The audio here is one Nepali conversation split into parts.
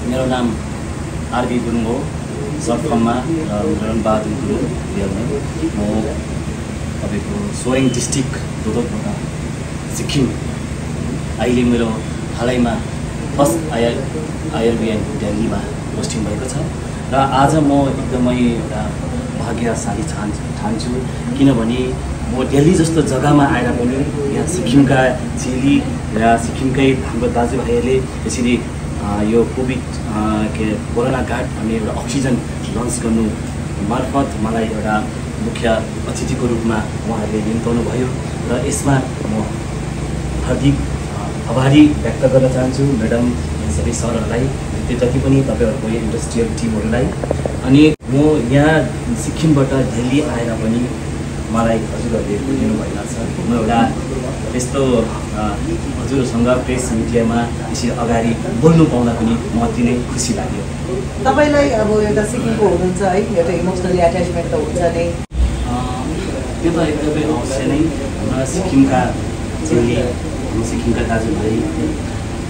मेरो नाम आरबी गुरुङ हो, सर्ट फर्ममा रणबहादुर गुरुङ रियल नेम। म तपाईँको सोरेङ डिस्ट्रिक्ट दोदकबाट सिक्किम अहिले मेरो हालैमा फर्स्ट आइआरबिएन दिल्लीमा पोस्टिङ भएको छ र आज म एकदमै एउटा भाग्यशाली ठान्छु किनभने म दिल्ली जस्तो जग्गामा आएर पनि यहाँ सिक्किमका चेली र सिक्किमकै हाम्रो दाजुभाइहरूले यसरी यो कोभिड कोरोना गार्ड भन्ने एउटा अक्सिजन लन्च गर्नु मार्फत मलाई एउटा मुख्य अतिथिको रूपमा उहाँहरूले निम्ताउनु भयो र यसमा म हार्दिक आभारी व्यक्त गर्न चाहन्छु म्याडम सबै सरहरूलाई, त्यो जति पनि तपाईँहरूको इन्डस्ट्रियल टिमहरूलाई। अनि म यहाँ सिक्किमबाट दिल्ली आएर पनि मलाई हजुरहरूले बुझिनु भइरहेको छ। म एउटा त्यस्तो हजुरसँग प्रेस मिडियामा यसरी अगाडि बोल्नु पाउँदा पनि म अति नै खुसी लाग्यो। तपाईँलाई अब एउटा सिक्किमको हुनुहुन्छ है, एउटा इमोसनली एट्याचमेन्ट त हुन्छ नै, त्यो त एकदमै अवश्य नै। हाम्रा सिक्किमका चेली, सिक्किमका दाजुभाइ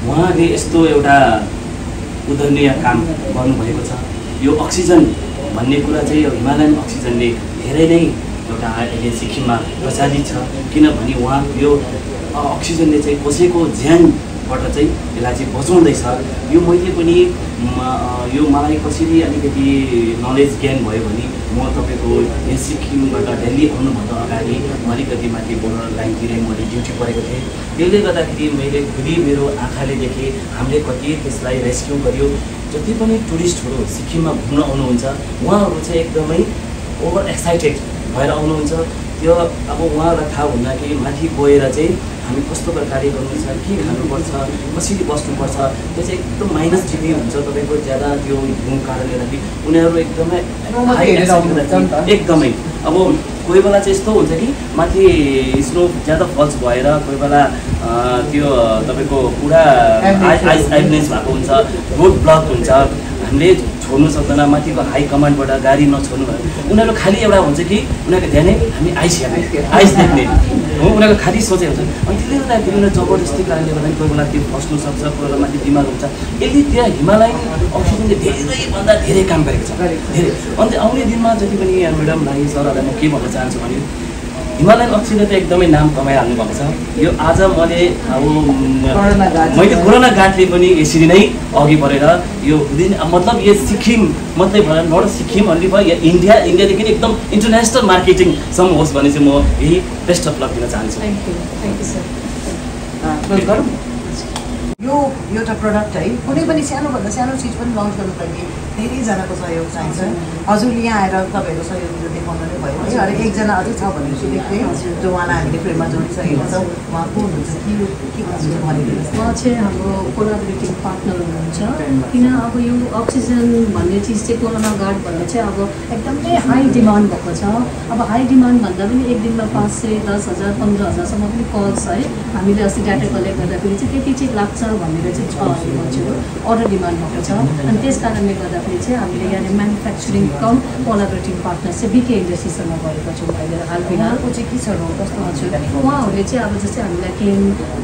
उहाँले यस्तो एउटा उदाहरणीय काम गर्नुभएको छ। यो अक्सिजन भन्ने कुरा चाहिँ यो हिमालयन अक्सिजनले धेरै नै एउटा अहिले सिक्किममा प्रचलित छ किनभने उहाँ यो अक्सिजनले चाहिँ कसैको ज्यानबाट चाहिँ यसलाई चाहिँ बचाउँदैछ। यो मैले पनि यो मलाई कसरी अलिकति नलेज गेन भयो भने म तपाईँको यहाँ सिक्किमबाट दिल्ली आउनुभन्दा अगाडि अलिकति माथि बोर्डर लाइनतिरै मैले ड्युटी परेको थिएँ। त्यसले गर्दाखेरि मैले खुदै मेरो आँखाले देखेँ हामीले कति त्यसलाई रेस्क्यु गर्यो। जति पनि टुरिस्टहरू सिक्किममा घुम्न आउनुहुन्छ उहाँहरू चाहिँ एकदमै ओभर एक्साइटेड भएर आउनुहुन्छ। त्यो अब उहाँलाई थाहा हुन्न कि माथि गएर चाहिँ हामी कस्तो प्रकारले गर्नुपर्छ, के खानुपर्छ, कसरी बस्नुपर्छ, त्यो चाहिँ एकदम माइनस डिग्री हुन्छ तपाईँको ज्यादा त्यो घुम कारणले गर्दाखेरि उनीहरू एकदमै एकदमै अब कोही बेला चाहिँ यस्तो हुन्छ कि माथि स्नो ज्यादा फल्स भएर कोही बेला त्यो तपाईँको पुरा आइसनेस भएको हुन्छ, रोड ब्लक हुन्छ, हामीले छोड्नु सक्दैन। माथिको हाई कमान्डबाट गाडी नछोड्नु भयो उनीहरू खालि एउटा हुन्छ कि उनीहरूको ध्यानै हामी आइस देख्ने हो, उनीहरूको खालि सोचेको हुन्छ। अनि त्यसले गर्दाखेरि उनीहरू जबरजस्ती कारणले गर्दा कोही बेला त्यो फस्नु सक्छ, कोही बेला माथि बिमार हुन्छ। यसले त्यहाँ हिमालयन अक्सिजनले धेरैभन्दा धेरै काम गरेको छ, धेरै। अन्त आउने दिनमा जति पनि यहाँ म्याडम भाइ सरहरूलाई म के भन्न चाहन्छु भने हिमालयन अक्सिजनले त एकदमै नाम कमाइहाल्नु भएको छ। यो आज मैले कोरोना गार्डले पनि यसरी नै अघि बढेर यो मतलब यो सिक्किम मात्रै भएर नट सिक्किम अन्ली भयो या इन्डियादेखि एकदम इन्टरनेसनल मार्केटिङसम्म होस् भने चाहिँ म यही बेस्ट अफ लक दिन चाहन्छु। यो एउटा प्रडक्ट है, कुनै पनि सानोभन्दा सानो चिज पनि लन्च गर्नुको लागि धेरैजनाको सहयोग चाहिन्छ। हजुरले यहाँ आएर तपाईँहरूको सहयोग देखाउनु नै भयो है। अरू एकजना अझै छ भनेर सुनेको थिएँ, जो उहाँलाई हामीले फ्रेममा जोडिसकेको छौँ। उहाँ को हुनुहुन्छ, के भन्छ भनिदिनुहोस्। उहाँ चाहिँ हाम्रो कोलाबोरेटिभ पार्टनर हुनुहुन्छ। किन अब यो अक्सिजन भन्ने चिज चाहिँ कोरोना गार्ड भन्ने चाहिँ अब एकदमै हाई डिमान्ड भएको छ। अब हाई डिमान्ड भन्दा पनि एक दिनमा 500, 10,000, 15,000सम्म पनि कल्स है। हामीले अस्ति डाटा कलेक्ट गर्दाखेरि चाहिँ त्यति चाहिँ लाग्छ भनेर चाहिँ छ अहिले मान्छेहरू अर्डर डिमान्ड भएको छ। अनि त्यस कारणले गर्दाखेरि चाहिँ हामीले यहाँनिर म्यानुफ्याक्चरिङ कम कोलाबोरेटिभ पार्टनर चाहिँ बिके इन्डस्ट्रीसँग गरेका छौँ अहिले हाल फिलहालको चाहिँ के छ कस्तो हजुर उहाँहरूले चाहिँ अब जस्तै हामीलाई केन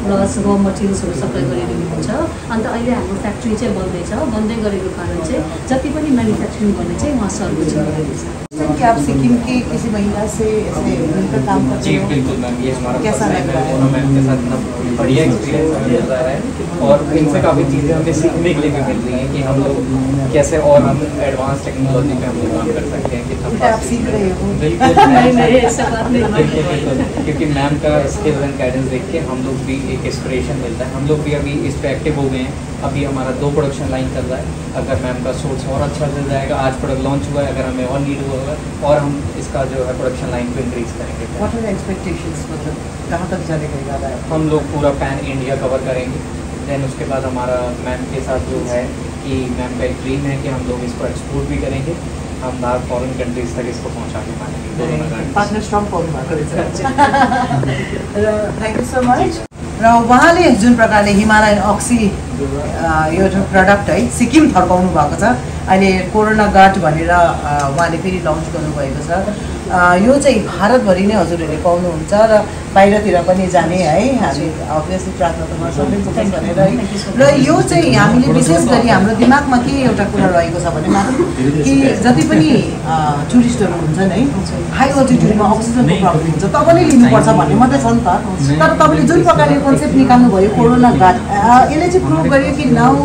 प्लस र मटेरियल्सहरू सप्लाई गरिदिनुहुन्छ। अन्त अहिले हाम्रो फ्याक्ट्री चाहिँ बन्दैछ, बन्दै गरेको कारण चाहिँ जति पनि म्यानुफ्याक्चरिङ गर्ने चाहिँ उहाँ सर्भिस गरिरहेको छ। कि आप सिक्किम की किसी महिला से ऐसे मिलकर काम करते हो? बिल्कुल मैम, ये हमारा कैसा लग रहा है? मैम के साथ बढ़िया एक्सपीरियंस मिल रहा है और इनसे काफ़ी चीज़ें हमें सीखने के लिए भी मिल रही हैं कि हम लोग कैसे और हम एडवांस टेक्नोलॉजी पे हम लोग काम कर सकते हैं। कि आप सीख रहे हो? बिल्कुल क्योंकि मैम का स्किल्स एंड गाइडेंस देख के हम लोग भी एक इंस्पिरेशन मिलता है। हम लोग भी अभी इस पे एक्टिव हो गए हैं। अभी हमारा 2 प्रोडक्शन लाइन चल रहा है। अगर मैम का सोर्स और अच्छा चल जाएगा, आज प्रोडक्ट लॉन्च हुआ है, अगर हमें और नीड हुआ और हम इसका जो है प्रोडक्शन लाइन को इंक्रीज करेंगे। व्हाट आर एक्सपेक्टेशंस, मतलब कहाँ तक जाने का इरादा है? हम लोग पूरा पैन इंडिया कवर करेंगे। देन उसके बाद हमारा मैम के साथ जो है कि मैम का एक ड्रीम है कि हम लोग इसको एक्सपोर्ट भी करेंगे, हम बाहर फॉरेन कंट्रीज तक इसको पहुंचा के पाएंगे। पार्टनर स्ट्रङ पाउनु भएको रहेछ। Thank you so much. र उहाँले जुन प्रकारले हिमालयन अक्सी यो प्रडक्ट है सिक्किम फर्काउनु भएको छ, अहिले कोरोना गार्ड भनेर उहाँले फेरि लन्च गर्नुभएको छ। यो चाहिँ भारतभरि नै हजुरहरूले पाउनुहुन्छ र बाहिरतिर पनि जाने है हामी अभियसली प्रार्थना त गर्छौँ पुग्छ भनेर है र यो चाहिँ हामीले विशेष गरी हाम्रो दिमागमा के एउटा कुरा रहेको छ भने कि जति पनि टुरिस्टहरू हुन्छन् है हाई अल्टिट्युडमा अक्सिजनको प्रब्लम हुन्छ तब नै लिनुपर्छ भन्ने मात्रै छ नि त तर तपाईँले जुन प्रकारले कन्सेप्ट निकाल्नु भयो कोरोना गार्ड यसले चाहिँ प्रुभ गर्यो कि नाउ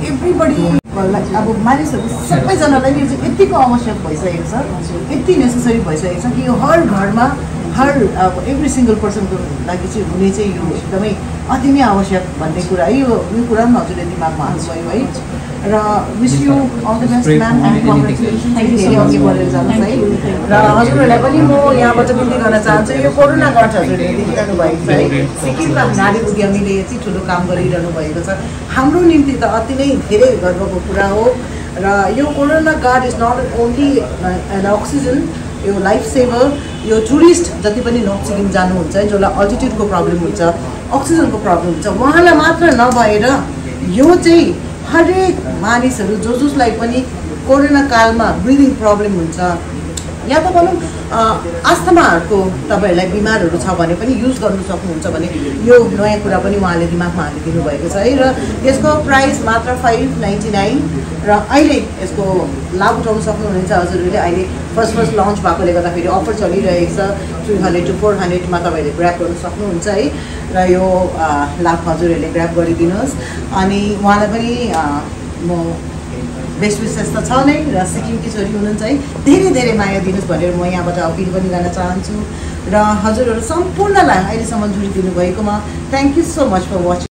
एभ्रीबडी अब मानिसहरू सबैजनालाई यो चाहिँ यतिको आवश्यक भइसकेको छ यति नेसेसरी भइसकेको छ कि यो हर घरमा हर अब एभ्री सिङ्गल पर्सनको लागि चाहिँ हुने चाहिँ यो एकदमै अति नै आवश्यक भन्ने कुरा है यो कुरा पनि हजुरले दिमागमा हाल्नुभयो है र wish you all the best ma'am and congratulation धेरै अघि बढेर जानुहोस् है र हजुरहरूलाई पनि म यहाँबाट बिन्ती गर्न चाहन्छु यो कोरोना गार्ड हजुरले देखिरहनु भएको छ है सिक्किममा नारी उद्यमीले यति ठुलो काम गरिरहनु भएको छ हाम्रो निम्ति त अति नै धेरै गर्वको कुरा हो र यो corona guard is not only an oxygen यो लाइफ सेभर यो टुरिस्ट जति पनि नर्थ सिक्किम जानुहुन्छ है जसलाई अल्टिट्युडको प्रब्लम हुन्छ अक्सिजनको प्रब्लम हुन्छ उहाँलाई मात्र नभएर यो चाहिँ हरेक मानिसहरू जसलाई पनि कोरोना कालमा ब्रिदिङ प्रब्लम हुन्छ या त भनौँ आस्थमाहरूको तपाईँहरूलाई बिमारहरू छ भने पनि युज गर्नु सक्नुहुन्छ भने यो नयाँ कुरा पनि उहाँले दिमागमा हालिदिनु भएको छ है र यसको प्राइस मात्र $599 र अहिले यसको लाभ उठाउन सक्नुहुनेछ हजुरहरूले अहिले फर्स्ट लन्च भएकोले गर्दाखेरि अफर चलिरहेको छ 300 to 400 मा तपाईँहरूले ग्र्याब गर्न सक्नुहुन्छ है र यो लाभ हजुरहरूले ग्र्याब गरिदिनुहोस् अनि उहाँलाई पनि म बेस्ट विशेष त छ नै र सिक्किमकी छोरी हुनुहुन्छ है धेरै धेरै माया दिनुहोस् भनेर म यहाँबाट अपिल पनि गर्न चाहन्छु र हजुरहरू सम्पूर्णलाई अहिलेसम्म जोडिदिनु भएकोमा thank you so much for watching